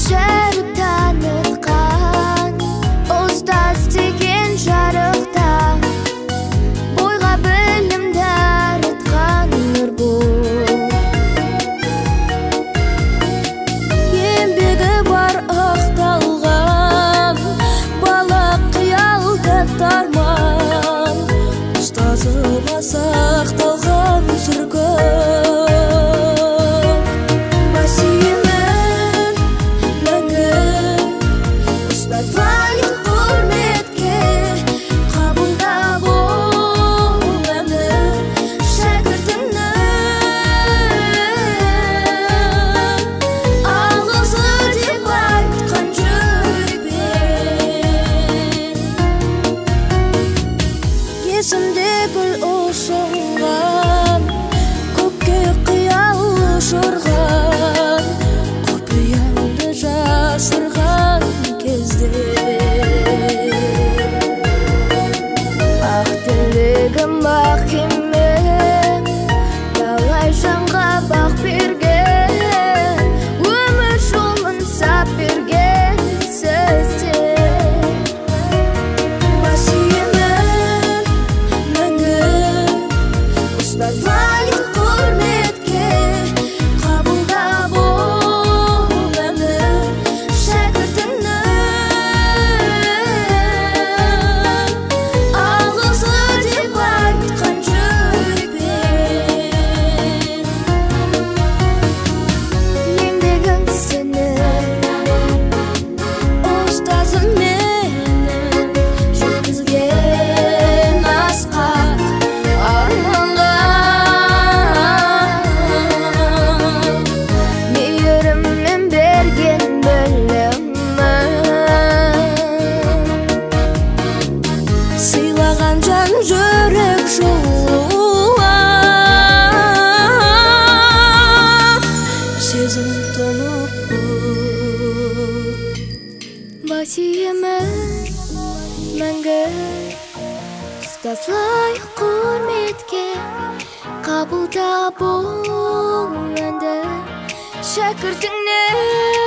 Шәріп танытқан ұстаз деген жарықта, бойға білім дарытқан нұр бол. Еңбегі бар ақталған, бала қиял тәтті арман, ұстазыма сақталған сыр көп. Бас иемін мәңгі, ұстаз лайық құрметке, қабылда бұл әнді шәкіртіңнің. Алғысы деп айтқан жүрекпен. Есімде гүл ұсынған, көкке қиял ұшырған, құпияңды жасырған кезде. Ақ тілегім ақ кемем, талай жанға бақ берген, өмір жолын сап берген сізден. Бас иемін мәңгі, ұстаз лайық құрметке, қабылда бұл әнді шәкіртіңнің. Алғысы деп айтқан жүрекпен. Еңбегің сенің, Ұстазым менің, жеткізген асқақ арманға. Мейіріммен берген білімің, сыйлаған жан жүрек жылуын, сезім тұнық. Бас иемін мәңгі, ұстаз лайық құрметке, қабылда бұл әнді шәкіртіңнен.